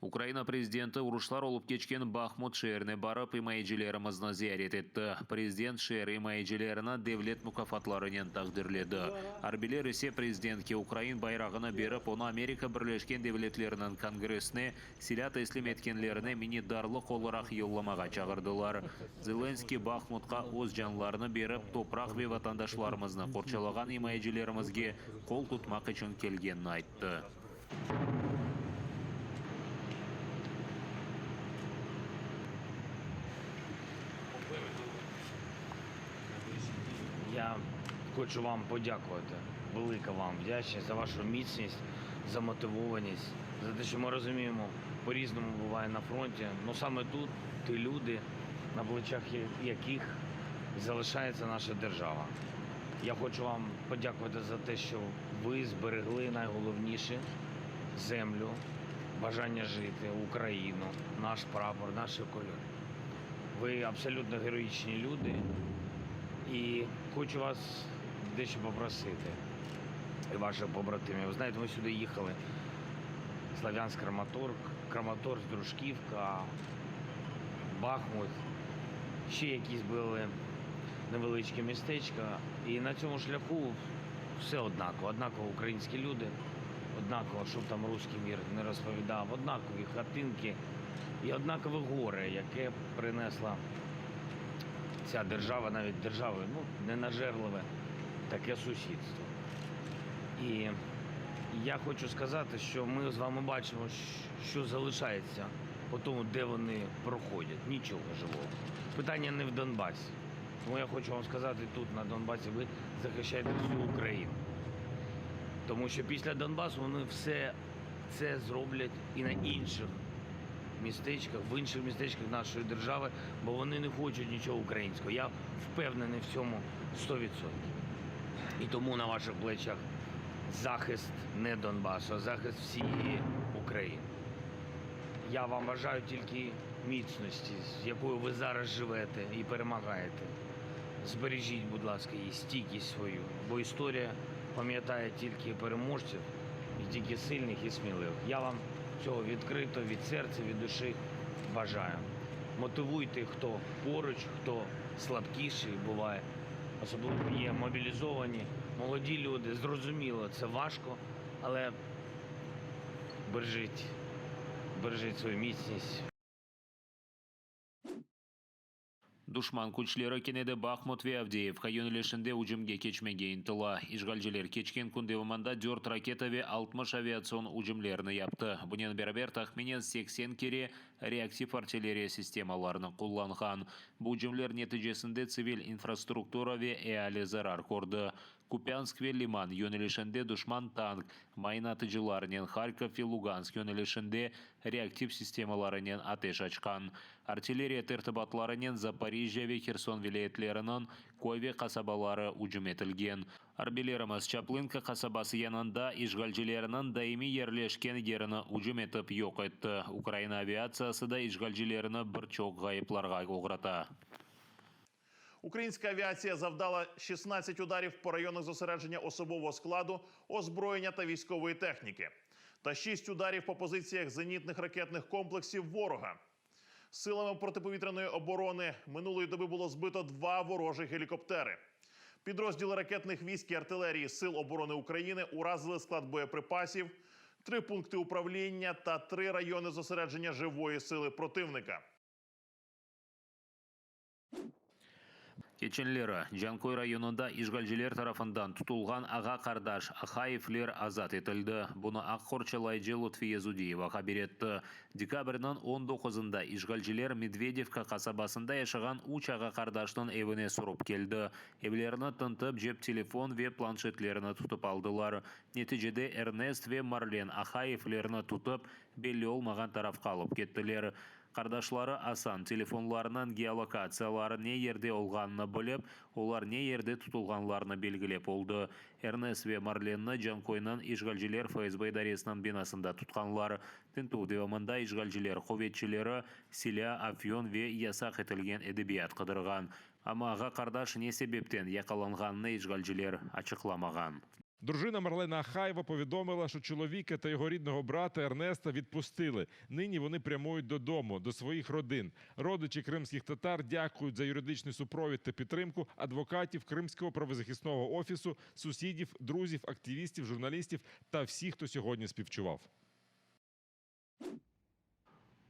Ukraina prezidenti uruşlar olıp keçken Bahmut şeerine barıp, imayecilerimizni ziyaret etti. Prezident şeer imayecilerini devlet mukâfatlarınen taqdirledi. Arbiyler ise prezidentke ukrain bayrağını berip, onı Amerika Birleşken Devletleriniñ Kongressine silâ teslim etkenlerine minnetdarlıq olaraq yollamağa çağırdılar. Zelenskıy Bahmutqa öz canlarını berip, topraq ve vatandaşlarımıznı qorçalağan imayecilerimizge qol tutmaq içün kelgenini ayttı. Я хочу вам подякувати. Велика вам вдячність за вашу міцність, за мотивованість, за те, що ми розуміємо, по-різному буває на фронті. Но саме тут ті люди, на плечах яких залишається наша держава. Я хочу вам подякувати за те, що ви зберегли найголовніше землю, бажання жити, Україну, наш прапор, наші кольори. Ви абсолютно героїчні люди. І хочу вас дещо попросити і ваших побратимів. Ви знаєте, ми сюди їхали. Слав'янськ, Краматорськ, Краматорськ, Дружківка, Бахмут. Ще якісь були невеличкі містечка. І на цьому шляху все однаково. Однаково українські люди, однаково, щоб там русский мир не розповідав, однакові хатинки і однакове горе, яке принесла ця держава, навіть держава, ну, ненажерливе таке сусідство. І я хочу сказати, що ми з вами бачимо, що залишається по тому, де вони проходять. Нічого живого. Питання не в Донбасі. Тому я хочу вам сказати, тут на Донбасі ви захищаєте всю Україну. Тому що після Донбасу вони все це зроблять і на інших містечках, в інших містечках нашої держави, бо вони не хочуть нічого українського. Я впевнений в цьому 100%. І тому на ваших плечах захист не Донбасу, а захист всієї України. Я вам бажаю тільки міцності, з якою ви зараз живете і перемагаєте. Збережіть, будь ласка, її стійкість свою, бо історія пам'ятає тільки переможців і тільки сильних і сміливих. Я вам цього відкрито, від серця, від душі бажаю. Мотивуйте, хто поруч, хто слабкіший буває. Особливо є мобілізовані, молоді люди. Зрозуміло, це важко, але бережіть, бережіть свою міцність. Duşman küçleri kene de Bahmut ve Avdeyevka yönelişinde ücümge keçmege ıntıla. İşğalciler keçken kün devamında dört raketa ve 60 aviatsion ücümlerini yaptı. Bunen beraber tahminen 80 kere reaktiv artilleriya sistemalarını qullanğan. Bu ücümler neticesinde tsivil infrastruktura ve eali zarar kördi. Kupânsk ve Liman yönelişinde duşman tank, mayın atıcılarınen, Harkov ve Lugansk yönelişinde reaktiv sistemalarınen ateş açqan. Artilleriya tertibatlarınen Zaporijjâ ve Herson vilâyetleriniñ köy ve qasabaları ücüm etilgen. Arbiylerimiz Çaplınka qasabası yanında işğalcilerniñ daimiy yerleşken yerini ücüm etip yoq etti. Ukraina aviatsiyası da işğalcilerni bir çoq ğayıplarğa oğrata. Українська авіація завдала 16 ударів по районах зосередження особового складу, озброєння та військової техніки, та 6 ударів по позиціях зенітних ракетних комплексів ворога. Силами протиповітряної оборони минулої доби було збито два ворожих гелікоптери. Підрозділи ракетних військ і артилерії Сил оборони України уразили склад боєприпасів, три пункти управління та три райони зосередження живої сили противника. Keçenleri, Canköy rayonında işğalciler tarafından tutulğan ağa-qardaş Ahayevler azat etildi. Bunı aq qorçalayıcı Lutfiye Zudiyeva haber etti. Dekabrniñ on doquzında işğalciler Medvedevka qasabasında yaşağan üç ağa-qardaşnıñ evine sürip keldi. Evlerini tintip, cep telefon ve planşetlerini tutıp aldılar. Neticede Ernest ve Marlen Ahayevlerni tutıp, belli olmağan tarafqa alıp kettiler. Qardaşları Asan, telefonlarınıñ geolokatsiyaları ne yerde olğanını bilip, olar ne yerde tutulğanlarını belgilep oldı. Ernest ve Marlenni Canköyniñ işğalciler FSB idaresiniñ binasında tutqanlar. Tintüv devamında işğalciler quvetçileri silâ, afyon ve yasaq etilgen edebiyat qıdırğan. Amma ağa-qardaş ne sebepten yaqalanğanını işğalciler açıqlamağan. Дружина Марлена Ахаєва повідомила, що чоловіка та його рідного брата Ернеста відпустили. Нині вони прямують додому, до своїх родин. Родичі кримських татар дякують за юридичний супровід та підтримку адвокатів Кримського правозахисного офісу, сусідів, друзів, активістів, журналістів та всіх, хто сьогодні співчував.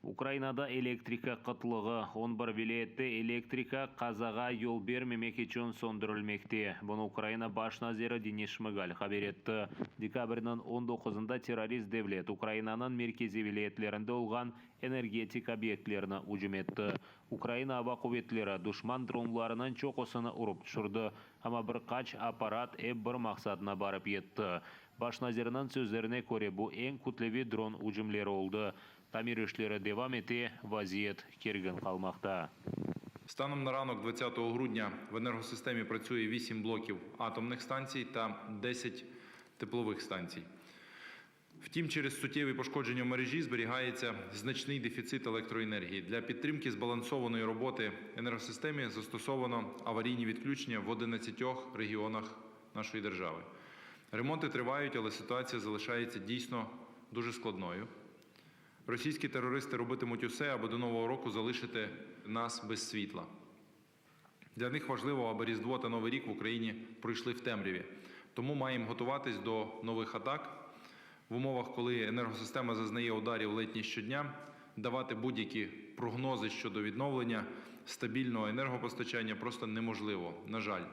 Ukrainada elektrika qıtlığı, 11 vilâyette elektrika qazağa yol bermemek içün söndürilmekte. Bunı Ukraina baş naziri Denis Şmıgal haber etti. Dekabrniñ 19-ında terrorist devlet Ukrainanıñ merkeziy vilâyetlerinde olğan energetik obyektlerine ücüm etti. Ukraina ava quvetleri duşman dronlarınıñ çoqusını urıp tüşürdi, amma bir qaç apparat ep bir maqsadına barıp yetti. Baş nazirniñ sözlerine köre, bu eñ kütleviy dron ücümleri oldı. Tamir işleri devam ete, vaziyet kergin qalmaqta. Станом на ранок 20 грудня в енергосистемі працює 8 блоків атомних станцій та 10 теплових станцій. Втім, через суттєві пошкодження в мережі зберігається значний дефіцит електроенергії. Для підтримки збалансованої роботи енергосистеми застосовано аварійні відключення в 11 регіонах нашої держави. Ремонти тривають, але ситуація залишається дійсно дуже складною. Російські терористи робитимуть усе, аби до нового року залишити нас без світла. Для них важливо, аби Різдво та Новий рік в Україні пройшли в темряві. Тому маємо готуватись до нових атак в умовах, коли енергосистема зазнає ударів ледь не щодня, давати будь-які прогнози щодо відновлення стабільного енергопостачання просто неможливо, на жаль.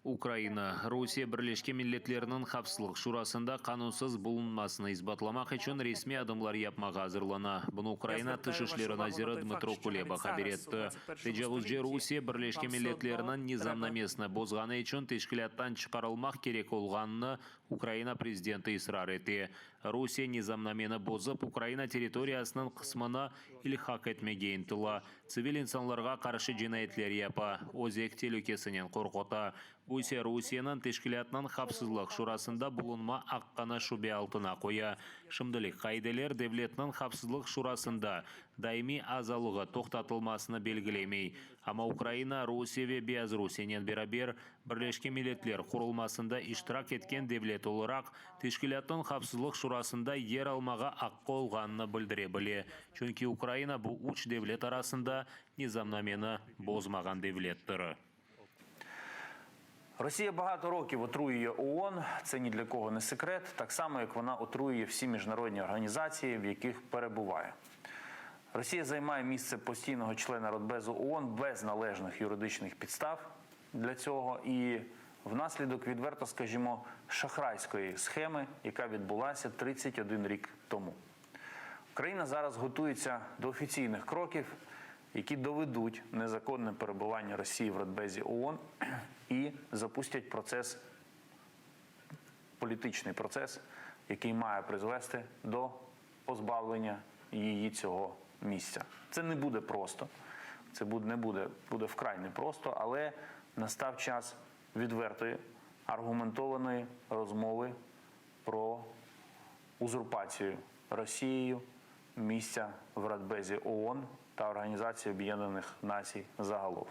Ukraina, Rusiye Birleşken Milletlerniñ Havfsızlıq Şurasında qanunsız bulunmasını isbatlamaq içün resmiy adımlar yapmağa azırlana. Bunı Ukraina Я Tış звертаю işleri вашу увагу на naziri той факт, Dmıtro що Kuleba навіть haber зараз у etti. 21 Tecavuzcı столітті Rusiye Birleşken вам все одно Milletlerniñ треба nizamnamesini bozğanı içün teşkilâttan çıqarılmaq kerek olğanını Ukraina prezidenti israr ete. Rusiye nizamnameni bozıp, Ukraina territoriyasınıñ qısmını ilhaq etmege ıntıla, tsivil insanlarğa qarşı cinayetler yapa, özek telükesinen qorquta. Bu ise Rusiyeniñ teşkilâtnıñ Havfsızlıq Şurasında bulunma aqqını şübe altına qoya. Şimdilik qaideler devletniñ Havfsızlıq Şurasında daimiy azalığı toqtatılmasını belgilemey. Amma Ukraina, Rusiye ve Beyazrusiyenen beraber Birleşken Milletler qurulmasında iştirak etken devlet olaraq, teşkilâtnıñ Havfsızlıq Şurasında yer almağa aqqı olğanını bildire bile, çünki Ukraina bu üç devlet arasında nizamnameni bozmağan devlettir. Росія багато років отруює ООН, це ні для кого не секрет, так само як вона отруює всі міжнародні організації, в яких перебуває. Росія займає місце постійного члена Радбезу ООН без належних юридичних підстав для цього і внаслідок, відверто скажімо, шахрайської схеми, яка відбулася 31 рік тому. Україна зараз готується до офіційних кроків, які доведуть незаконне перебування Росії в Радбезі ООН і запустять процес, політичний процес, який має призвести до позбавлення її цього місця. Це не буде просто, це буде, не буде, буде вкрай непросто, але настав час відвертої, аргументованої розмови про узурпацію Росією місця в Радбезі ООН та Організації Об'єднаних Націй загалом.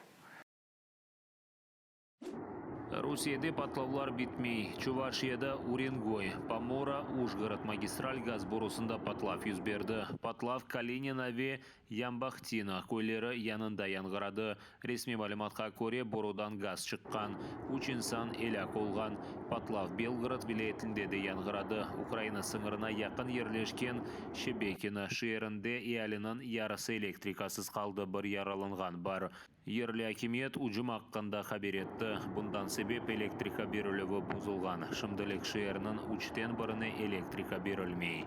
Rusiyede patlavlar bitmey. Çuvaşiyada Urengoy, Pomora, Ujgorod magistral gaz borusında patlav yüz berdi. Patlav Kalinino ve Yambahtino köyleri yanında yañğıradı. Resmiy malümatqa köre, borudan gaz çıqqan. Üç insan elâk olğan. Patlav Belgorod vilâyetinde de yañğıradı. Ukraina sıñırına yaqın yerleşken Şebekino şeerinde ealiniñ yarısı elektrikasız qaldı, bir yaralanğan bar. Yerli akimiyet ücüm aqqında haber etti, bundan sebep elektrika berilüvi bozulğan. Şimdilik şeerniñ üçten birine elektrika berilmey.